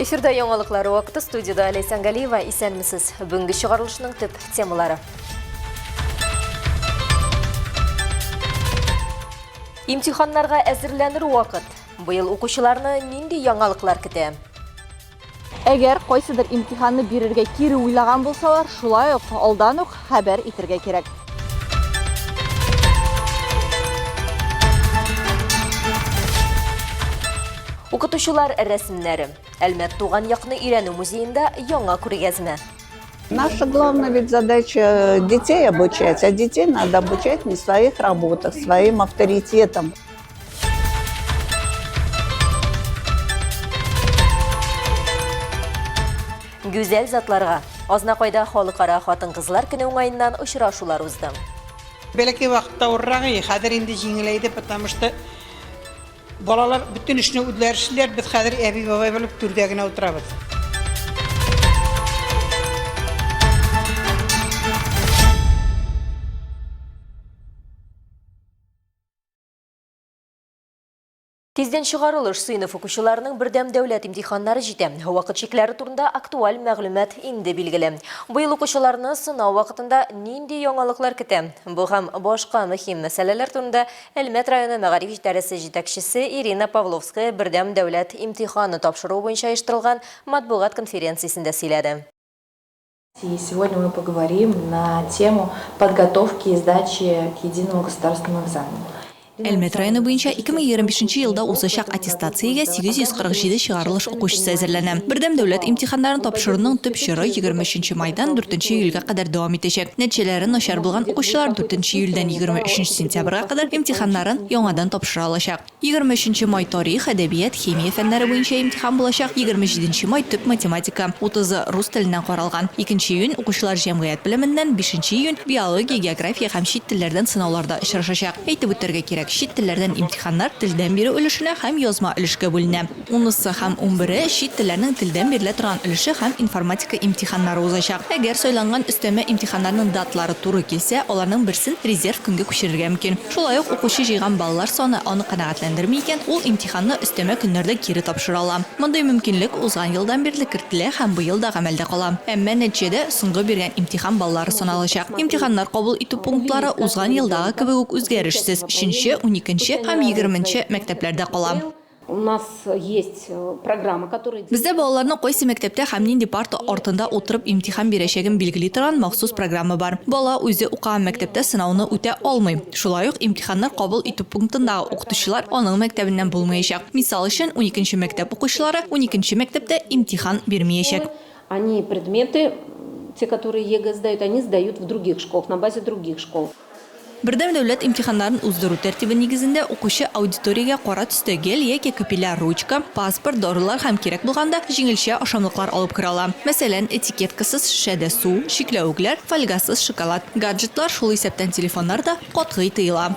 Эфирда яңалыклар вакыты студияда Ләйсән Галиева. Исәнмесез. Бүгенге чыгарылышның төп темалары. Имтиханнарга әзерләнер вакыт. Быел укучыларны нинди яңалыклар көтә? Әгәр кайсыдыр имтиханны бирергә кире уйлаган булсалар, шулай ук алдан ук хәбәр итергә кирәк. Укытучылар рәсемнәре. Әлмәт туган якны өйрәнү музеенда яңа күргәзмә. Наша главная ведь задача детей обучать, а детей надо обучать на своих работах, своим авторитетом. Гүзәл затларга Азнакайда халыкара хатын-кызлар көне уңаеннан очрашулар узды. Бәләкәй вакытта авыррак иде, хәзер инде җиңеләйде, потому что балалар бөтен эшне үзләре эшлиләр, без хәзер әби-бабай булып түрдә генә утырабыз. Тиздән чыгарылыш сыйныф укучыларының бердәм дәүләт имтиханнары җитә. Вакыт чикләре турында актуаль мәгълүмат инде билгеле. Быел укучыларны сынау вакытында нинди яңалыклар көтә? Бу һәм башка мөһим мәсьәләләр турында Әлмәт районы мәгариф идарәсе җитәкчесе Ирина Павловская бердәм дәүләт имтиханы тапшыру буенча оештырылган матбугат конференциясендә сөйләде. И сегодня мы поговорим на тему подготовки и сдачи к единому государственному экзамену. Әлмәт районы буенча 2025 елда узачак аттестациягә 847 чыгарылыш укучысы әзерләнә. Бердәм дәүләт имтиханнарын тапшыруның төп чоры 23 нче майдан 4 нче июльгә кадәр дәвам итәчәк. Нәтиҗәләре начар булган укучылар 4 нче июльдән 23 нче сентябрьгә кадәр имтиханнарын яңадан тапшыра алачак. 23 нче май тарих, әдәбият, химия фәннәре буенча имтихан булачак, 27 нче май төп математика, утызы рус теленнән каралган. Икенче июнь укучылар җәмгыять белеменнән, бишенче июнь биология, география һәм чит телләрдән сынауларда очрашачак. Әйтеп үтәргә кирәк, чит телләрдән имтиханнар телдән бирү өлешенә һәм язма өлешкә бүленә. Унысы һәм унбере, чит телләрнең телдән бирелә торган өлеше һәм информатика имтиханнары узачак. Әгәр сайланган өстәмә имтиханнарның даталары туры килсә, аларның берсен резерв көнгә күчерергә мөмкин. Шулай ук укучы җыйган баллар саны аны канәгатьләндерми икән, ул имтиханны өстәмә көннәрдә кире тапшыра ала. Мондый мөмкинлек узган елдан бирле кертелә һәм быел да гамәлдә кала. Әмма нәтиҗәдә соңгы биргән имтихан баллары саналачак. Имтиханнар кабул итү пунктлары узган елдагы кебек үк үзгәрешсез, өченче, уникенче һәм егерменче мәктәпләрдә кала. У нас есть программа, которая. Бездә балаларның кайсы мәктәптә һәм нинди парта артында утырып имтихан бирәчәген билгели торган махсус программа бар. Бала үзе укыган мәктәптә сынауны үтә алмый. Шулай ук имтиханнар кабул итү пунктындагы укытучылар аның мәктәбеннән булмаячак. Мисал өчен, уникенче мәктәп укучылары уникенче мәктәптә имтихан бирмиячәк. Они предметы, те, которые ЕГЭ сдают, они сдают в других школах, на базе других школ. Бердәм дәүләт имтиханнарын уздыру тәртибе нигезендә укучы аудиториягә кара төстә гель яки капилляр ручка, паспорт, дарулар һәм кирәк булганда җиңелчә ашамлыклар алып керә ала. Мәсәлән, этикеткасыз шешәдә су, чикләвекләр, фольгасыз шоколад. Гаджетлар, шул исәптән телефоннар да, катгый тыела.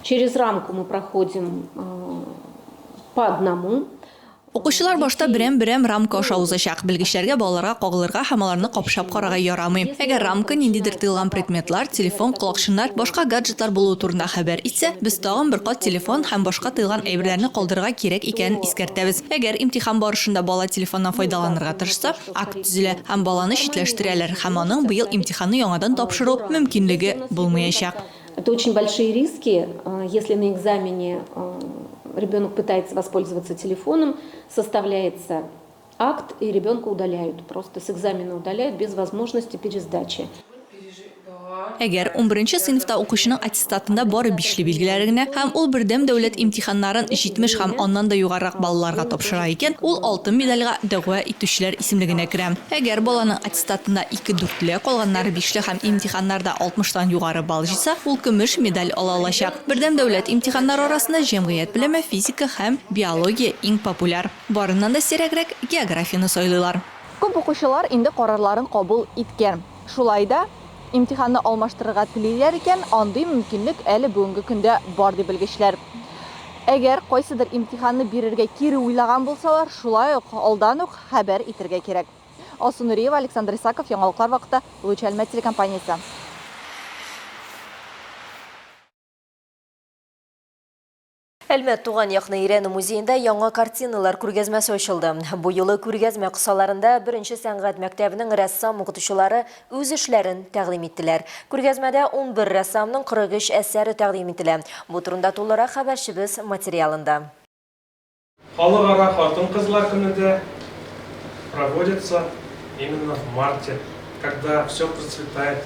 Через рамку мы проходим по одному. Укучылар башта берәм-берәм рамка аша узачак. Белгечләргә балаларга кагылырга һәм аларны капшап карарга ярамый. Әгәр рамка ниндидер тыелган предметлар, телефон, колакчыннар, башка гаджетлар булуы турында хәбәр итсә, без тагын бер кат телефон һәм башка тыелган әйберләрне калдырырга кирәк икәнен искәртәбез. Әгәр имтихан барышында бала телефоннан файдаланырга тырышса, акт төзелә һәм баланы читләштерәләр һәм аның быел имтиханны яңадан тапшыру мөмкинлеге булмаячак. Это очень большие риски, если на экзамене ребенок пытается воспользоваться телефоном, составляется акт, и ребенка удаляют, просто с экзамена удаляют без возможности пересдачи. Әгәр унберенче сыйныфта укучының аттестатында бары бишле билгеләре генә һәм ул бердәм дәүләт имтиханнарын 70 һәм аннан да югарырак балларга тапшыра икән, ул алтын медальгә дәгъва итүчеләр исемлегенә керә. Әгәр баланың аттестатында ике дүртле, калганнары бишле һәм имтиханнарда алтмыштан югары балл җыйса, ул көмеш медаль ала алачак. Бердәм дәүләт имтиханнары арасында җәмгыять белеме, физика һәм биология иң популяр. Барыннан да сирәгрәк географияне сайлыйлар. Күп укучылар инде карарларын кабул иткән. Шулай да, имтиханны алмаштырырга телиләр икән, андый мөмкинлек әле бүгенге көндә бар, ди белгечләр. Әгәр кайсыдыр имтиханны бирергә кире уйлаган булсалар, шулай ук алдан ук хәбәр итергә кирәк. Алсу Нуриева, Александр Исаков, Яңалыклар вакыты, Луч Әлмәт телекомпаниясе. Әлмәт туган якны өйрәнү музеенда яңа картиналар күргәзмәсе ачылды. Бу юлы күргәзмә кысаларында беренче сәнгать мәктәбенең рәссам укытучылары үз эшләрен тәкъдим иттеләр. Күргәзмәдә 11 рәссамның 43 әсәре тәкъдим ителә. Бу турында тулырак хәбәрчебез материалында. Халыкара хатын-кызлар көне дә проводится именно в марте, когда все процветает,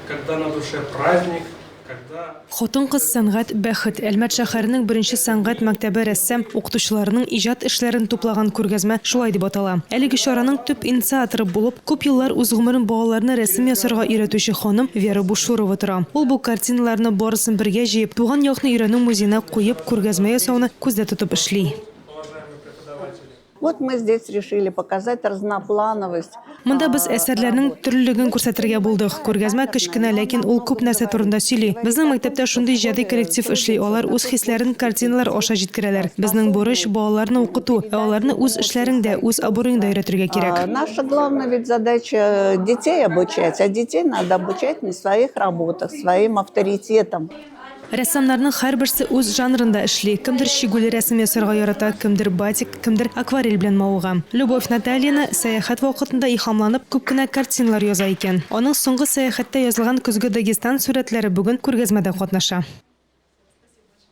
когда на душе праздник, когда. Хатын-кыз, сәнгать, бәхет. Әлмәт шәһәренең беренче сәнгать мәктәбе рәссам, укытучыларының иҗат эшләрен туплаган күргәзмә шулай дип атала. Әлеге чараның төп инициаторы булып, күп еллар үз гомерен балаларны рәсем ясарга өйрәтүче ханым Вера Бушурова тора. Ул бу картиналарны барысын бергә җыеп, туган якны өйрәнү музеена куеп, күргәзмә ясауны күздә тотып эшли. Вот мы здесь решили показать разноплановость. Монда без әсәрләрнең төрлелеген күрсәтергә булдык. Күргәзмә кечкенә, ләкин ул күп нәрсә турында сөйли. Безнең мәктәптә шундый иҗади коллектив эшли, алар үз хисләрен картиналар аша җиткерәләр. Безнең бурыч, балаларны укыту, ә аларны үз эшләреңдә, үз абруеңда өйрәтергә кирәк. Наша главная ведь задача детей обучать, а детей надо обучать на своих работах, своим авторитетом. Рәссамнарның һәрберсе үз жанрында эшли. Кемдер чигүле рәсем ясарга ярата, кемдер батик, кемдер акварель белән мавыга. Любовь Натальина, сәяхәт вакытында илһамланып, күп кенә картиналар яза икән. Аның соңгы сәяхәттә язылган Көзге Дагестан сурәтләре бүген күргәзмәдә катнаша.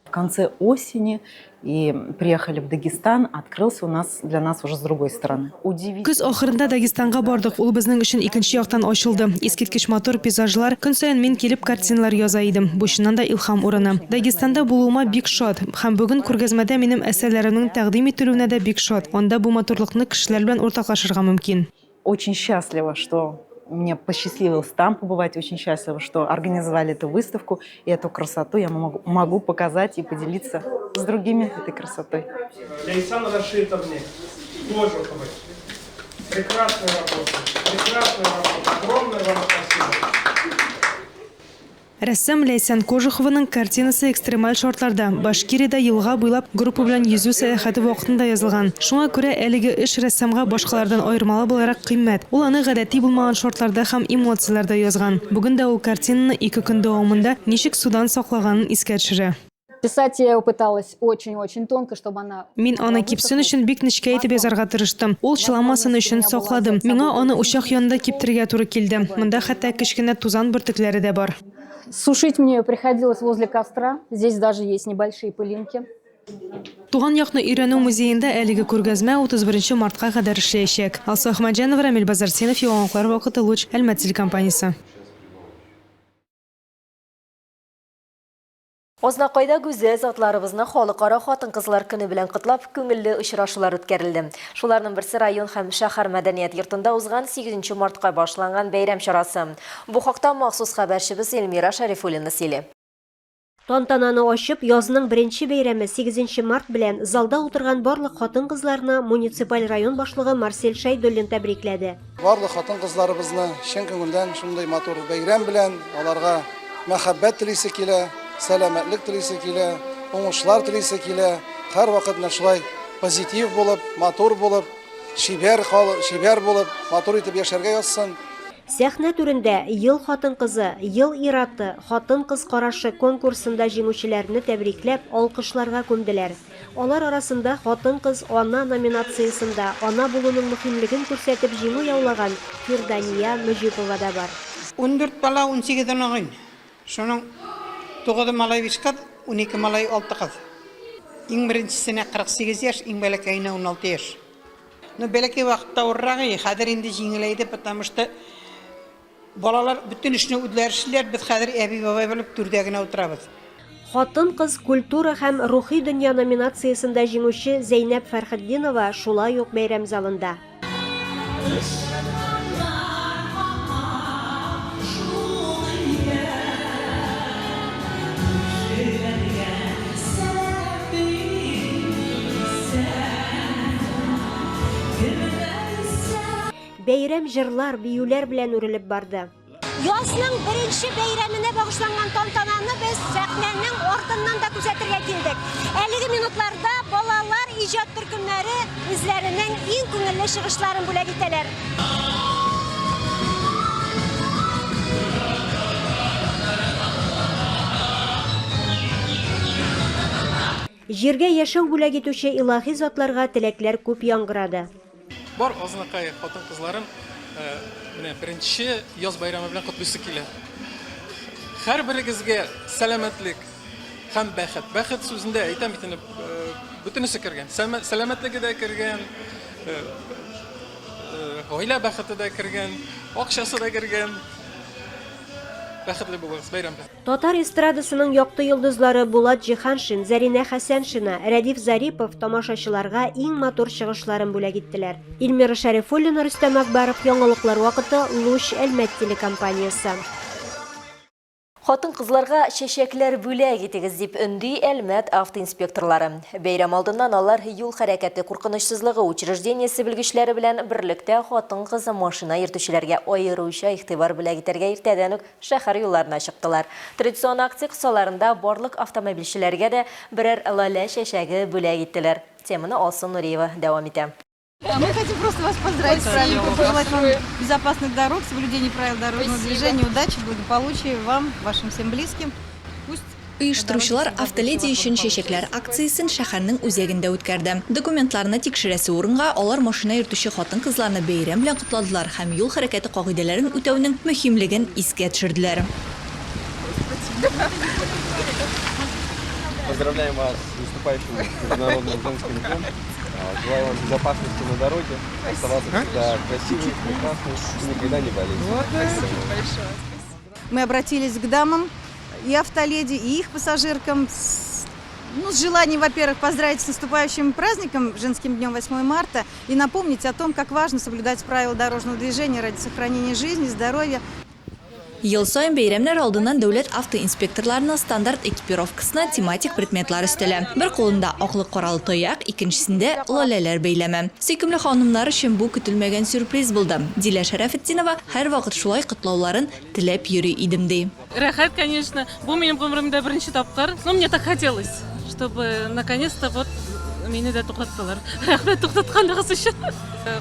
В конце осени и приехали в Дагестан, открылся у нас для нас уже с другой стороны. Көз ахырында Дагестанга бардык, ул безнең өчен икенче яктан ачылды. Искиткеч матур пейзажлар, көн саен мин килеп картиналар яза идем. Бу чыннан да илһам урыны. Дагестанда булуыма бик шат. Һәм бүген күргәзмәдә минем әсәрләремнең тәкъдим ителүенә дә бик шат. Анда бу матурлыкны кешеләр белән уртаклашырга мөмкин. Очень счастлива, что мне посчастливилось там побывать, очень счастлива, что организовали эту выставку, и эту красоту я могу, могу показать и поделиться с другими этой красотой. Лейсан Рашитовне Кожуховой. Прекрасная работа, прекрасная работа. Огромное вам спасибо. Рәссам Ләйсән Кожухованың картинасы экстремаль шартларда, Башкириядә елга буйлап группа белән йөзү сәяхәте вакытында язылган. Шуңа күрә әлеге эш рәссамга башкалардан аермалы буларак кыйммәт. Ул аны гадәти булмаган шартларда һәм эмоцияләрдә язган. Бүген дә ул картинаны ике көн дәвамында ничек судан саклаганын искә төшерә. Писать я ее пыталась очень-очень тонко, чтобы она... Мин аны кипсен өчен бик нечкә итеп язарга тырыштым. Ул чыламасын өчен сакладым. Миңа аны учак янында киптерергә туры килде. Монда хәтта кечкенә тузан бөртекләре дә бар. Сушить мне ее приходилось возле костра. Здесь даже есть небольшие пылинки. Туган якны өйрәнү музеенда әлеге күргәзмә 31 мартка кадәр эшләячәк. Алсу Әхмәтҗанова, Рамил Базартдинов, Яңалыклар вакыты, Луч, Әлмәт телекомпаниясе. Азнакайда гүзәл затларыбызны Халыкара хатын-кызлар көне белән котлап, күңелле очрашулар үткәрелде. Шуларның берсе район һәм шәһәр мәдәният йортында узган 8 мартка башланган бәйрәм чарасы. Бу хакта махсус хәбәрчебез Эльмира Шәрифуллина сөйли. Тантананы ачып, язның беренче бәйрәме 8 март белән залда утырган барлык хатын-кызларны муниципаль район башлыгы Марсель Шәйдуллин тәбрикләде. Барлык хатын-кызларыбызны чын күңелдән шундый матур бәйрәм белән, аларга мәхәббәт телисе килә, сәламәтлек телисе килә, уңышлар телисе килә. Һәрвакыт менә шулай позитив булып, матур булып, чибәр, чибәр булып, матур итеп яшәргә язсын. Сәхнә түрендә Ел хатын-кызы, Ел ир-аты, Хатын-кыз карашы конкурсында җиңүчеләрне тәбрикләп, алкышларга күмделәр. Алар арасында Хатын-кыз, ана номинациясендә ана булуның мөһимлеген күрсәтеп җиңү яулаган Фирдания Мөҗипова да бар. 14 бала, 18 оныгын. Шуның тугызы малай, биш кыз, 12 малай, алты кыз. Иң беренчесенә 48 яшь, иң бәләкәенә 16 яшь. Ну, бәләкәй вакытта авыррак иде, хәзер инде җиңеләйде, потому что Балалар бөтен эшне үзләре эшлиләр, без хәзер әби-бабай булып түрдә генә утырабыз. Хатын-кыз, культура һәм рухи дөнья номинациясендә җиңүче Зәйнәп Фәрхетдинова шулай ук бәйрәм залында. Бәйрәм җырлар, биюләр белән үрелеп барды. Язның беренче бәйрәменә багышланган тантананы без сәхнәнең артыннан да күзәтергә килдек. Әлеге минутларда балалар иҗат төркемнәре үзләренең иң күңелле чыгышларын бүләк итәләр. Җиргә яшәү бүләк итүче илаһи затларга теләкләр күп яңгырады. Бар Азнакай хатын-кызларын менә беренче яз бәйрәме белән котлыйсы килә. Һәрберегезгә сәламәтлек һәм бәхет. Бәхет сүзендә әйтәм бит инде, бөтенесе кергән. Сәламәтлеге дә кергән, гаилә бәхете дә кергән, акчасы да кергән. Бәхетле булыгыз, бәйрәм белән. Татар эстрадасының якты йолдызлары Булат Җиһаншин, Зәринә Хәсәншина, Рәдиф Зарипов тамашачыларга иң матур чыгышларын бүләк иттеләр. Эльмира Шәрифуллина, Рөстәм Акбаров, Яңалыклар вакыты, Луч, Әлмәт телекомпаниясе. Хатын-кызларга чәчәкләр бүләк итегез, дип өнди Әлмәт автоинспекторлары. Бәйрәм алдыннан алар юл хәрәкәте куркынычсызлыгы учреждениесе белгечләре белән берлектә хатын-кыз машина йөртүчеләргә аеруча игътибар бүләк итәргә иртәдән үк шәһәр юлларына чыктылар. Традицион акция кысаларында барлык автомобильчеләргә дә берәр лалә чәчәге бүләк иттеләр. Теманы Алсу Нуриева дәвам итә. Мы хотим просто вас поздравить с праздником, пожелать вам безопасных дорог, соблюдения правил дорожного движения, удачи, благополучия вам, вашим всем близким. Пусть Оештыручылар Автоледи өчен чәчәкләр акциясен шәһәрнең үзәгендә үткәрде. Документларны тикшерәсе урынга алар машина йөртүче хатын-кызларны бәйрәм белән котладылар һәм юл хәрәкәте кагыйдәләрен үтәүнең мөһимлеген искә төшерделәр. Поздравляем вас с наступающим Международным женским днем. Желаю вам безопасности на дороге, оставаться всегда красивой, прекрасной и никогда не болеть. Спасибо. Мы обратились к дамам и автоледи, и их пассажиркам с, ну, с желанием, во-первых, поздравить с наступающим праздником, женским днем 8 марта, и напомнить о том, как важно соблюдать правила дорожного движения ради сохранения жизни, здоровья. Ел саен бәйрәмнәр алдыннан дәүләт автоинспекторларының стандарт экипировкасына тематик предметлар өстәлә. Бер кулында аклы-каралы таяк, икенчесендә, лаләләр бәйләме. Сөйкемле ханымнар өчен бу көтелмәгән сюрприз булды. Дилә Шәрәфетдинова һәрвакыт шулай котлауларын теләп йөри идем, ди. Рәхәт, конечно. Бу минем гомеремдә беренче тапкыр. Ну, мне так хотелось, чтобы наконец-то вот мине дә туктаттылар. Рәхмәт туктатканыгыз өчен.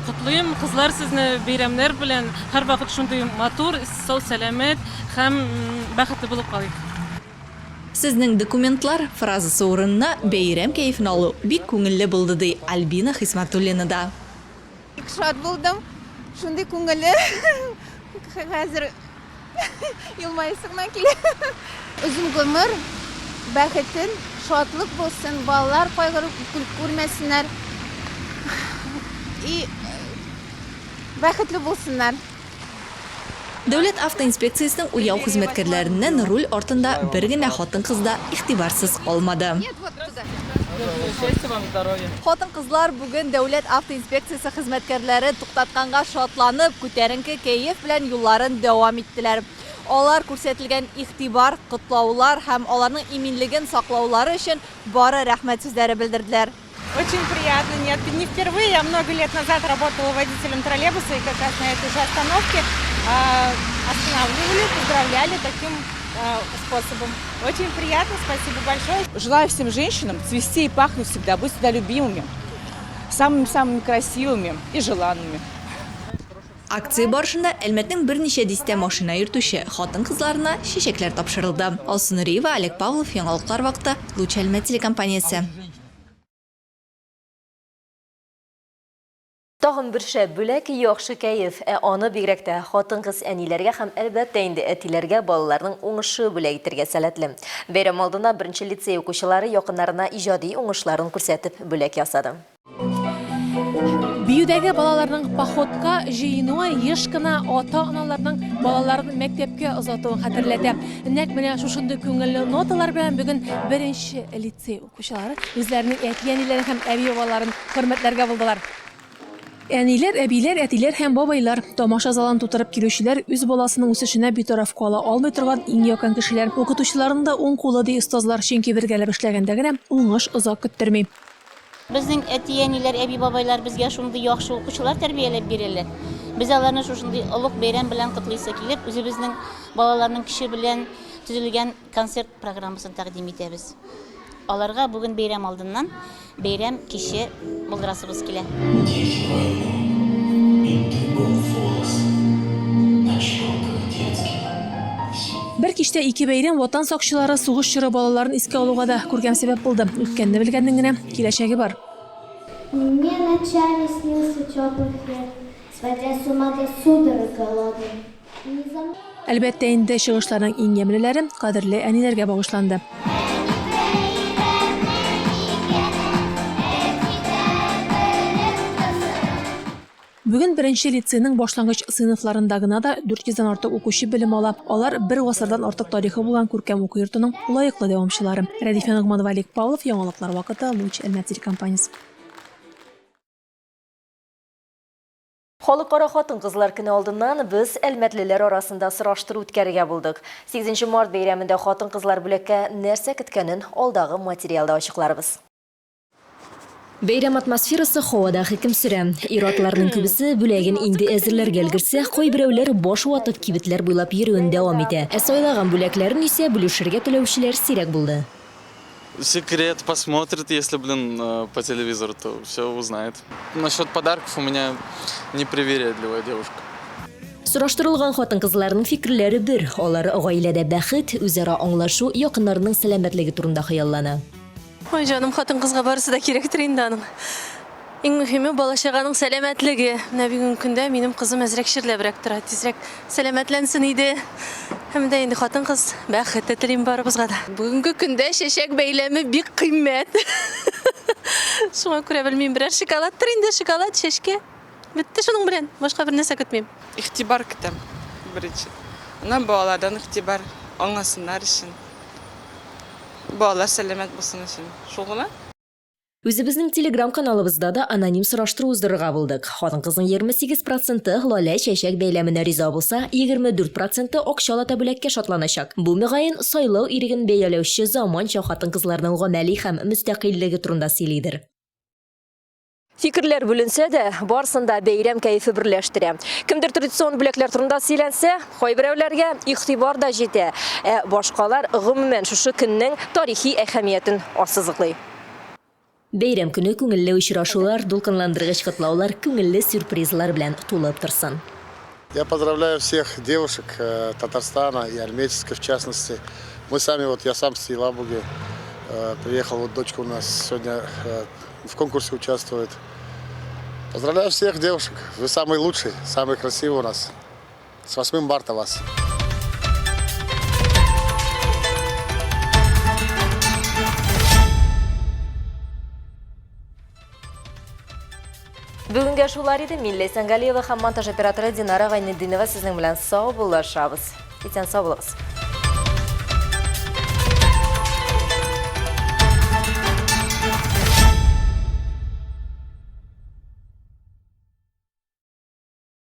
Котлыйм, кызлар, сезне бәйрәмнәр белән. Һәрвакыт шундый матур, сау-сәламәт һәм бәхетле булып калыйк. Сезнең документлар фразасы урынына бәйрәм кәефен алу бик күңелле булды, ди Альбина Хисмәтуллина да. Бик шат булдым. Шундый күңелле. Хәзер елмаясы гына килә. Озын гомер, бәхетен, шатлык булсын, балалар кайгырып күрмәсеннәр. И бәхетле булсыннар. Дәүләт автоинспекциясенең уяу хезмәткәрләреннән руль артында бер генә хатын-кыз да игътибарсыз калмады. Хатын-кызлар бүген Дәүләт автоинспекциясе хезмәткәрләре туктатканга шатланып, күтәренке кәеф белән юлларын дәвам иттеләр. Алар күрсәтелгән игътибар, котлаулар һәм аларның иминлеген саклаулары өчен бары рәхмәт сүзләре белдерделәр. Очень приятно. Нет, не впервые. Я много лет назад работала водителем троллейбуса и как раз на этой же остановке останавливали, поздравляли таким способом. Очень приятно, спасибо большое. Желаю всем женщинам цвести и пахнуть всегда, быть всегда любимыми, самыми-самыми красивыми и желанными. Акция барышында Әлмәтнең берничә дистә машина йөртүче хатын-кызларына чәчәкләр тапшырылды. Алсу Нуриева, Олег Павлов, Яңалыклар вакыты, Луч Әлмәт телекомпаниясе. Тагын бер шәп бүләк, яхшы кәеф. Ә аны бигрәк тә хатын-кыз әниләргә һәм, әлбәттә инде, әтиләргә балаларның уңышы бүләк итәргә сәләтле. Бәйрәм алдыннан беренче лицей укучылары якыннарына иҗади уңышларын күрсәтеп бүләк ясады. Биюдәге балаларның походка җыенуы еш кына ата-аналарның балаларын мәктәпкә озатуын хәтерләтә. Нәкъ менә шушындый күңелле ноталар белән бүген беренче лицей укучылары үзләренең әти-әниләрен һәм әби-бабаларын хөрмәтләргә булдылар. Әниләр, әбиләр, әтиләр һәм бабайлар, тамаша залын тутырып килүчеләр үз баласының үсешенә битараф кала алмый торган иң якын кешеләр. Укытучыларның да уң кулы, ди остазлар, чөнки бергәләп эшләгәндә генә уңыш озак көттерми. Безнең әти-әниләр, әби-бабайлар безгә шундый яхшы укучылар тәрбияләп бирәләр. Без аларны шушындый олуг бәйрәм белән котлыйсы килеп, үзебезнең балаларның көче белән төзелгән концерт программасын тәкъдим итәбез. Аларга бүген бәйрәм алдыннан бәйрәм киче булдырасыбыз килә. Дети войны, и дыбом волосы на челках детских сидели. Бер кичтә ике бәйрәм Ватан сакчылары, сугыш чоры балаларын искә алуга да күркәм сәбәп булды. Үткәнне белгәннең генә киләчәге бар. Мне ночами снился теплый хлеб, Сводя с ума до судорог голодных. Әлбәттә инде, чыгышларның иң ямьлеләре кадерле әниләргә багышланды. Бүген беренче лицейның башлангыч сыйныфларында гына да 400 дән артык укучы белем ала. Алар бер гасырдан артык тарихы булган күркәм уку йортының лаеклы дәвамчылары. Рәдифә Ногманова, Олег Павлов, Яңалыклар вакыты, Луч, Әлмәт телекомпаниясе. Халыкара хатын-кызлар көне алдыннан без әлмәтлеләр арасында сораштыру үткәрергә булдык. 8 март бәйрәмендә хатын-кызлар бүләккә нәрсә көткәнен алдагы материалда ачыкларбыз. Бәйрәм атмосферасы һавада хөкем сөрә. Ир-атларның күбесе бүләген инде әзерләргә өлгерсә, кайберәүләр баш ватып кибетләр буйлап йөрүен дәвам итә. Ә сайлаган бүләкләрен исә бүлешергә теләүчеләр сирәк булды. Секрет посмотрит, если, блин, э, по телевизору, то все узнает. Насчет подарков у меня непривередливая девушка. Сораштырылган хатын-кызларның фикерләре бер, алар гаиләдә бәхет, үзара аңлашу, якыннарының сәламәтлеге турында хыяллана. Ой, җаным, хатын-кызга барысы да кирәктер инде аның. Иң мөһиме бала-чаганың сәламәтлеге. Менә бүгенге көндә минем кызым әзрәк чирләбрәк тора. Тизрәк сәламәтләнсен иде. Һәм дә инде хатын-кыз бәхете телим барыбызга да. Бүгенге көндә чәчәк бәйләме бик кыйммәт. Шуңа күрә белмим, берәр шоколадтыр инде, шоколад, чәчкә. Бетте шуның белән, башка бер нәрсә көтмим. Игътибар көтәм, беренче. Аннан балалардан игътибар, аңласыннар өчен. Балалар сәламәт булсын өчен. Шул гына. Үзебезнең телеграм-каналыбызда да аноним сораштыру уздырырга булдык. Хатын-кызның 28 проценты лалә чәчәк бәйләменә риза булса, 24 проценты акчалата бүләккә шатланачак. Бу, мөгаен, сайлау иреген бәяләүче заманча хатын-кызларның гамәли һәм мөстәкыйльлеге турында сөйлидер. Фикерләр бүленсә дә, барысын да бәйрәм кәефе берләштерә. Кемдер традицион бүләкләр турында сөйләнсә, кайберәүләргә игътибар да җитә, ә башкалар, гомумән, шушы көннең тарихи әһәмиятен ассызыклый. Бәйрәм көне күңелле очрашулар, дулкынландыргыч котлаулар, күңелле сюрпризлар белән тулып торсын. Я поздравляю всех девушек э, Татарстана и Альметьевска в частности. Мы сами, вот я сам с Елабуги э, приехал, вот дочка у нас сегодня э, в конкурсе участвует. Поздравляю всех девушек, вы самые лучшие, самые красивые у нас. С 8 марта вас! Бүгенгә шулар иде. Мин Ләйсән Галиева һәм монтаж операторы Динара Гайнетдинова сезнең белән сау булашабыз. Исән сау булыгыз.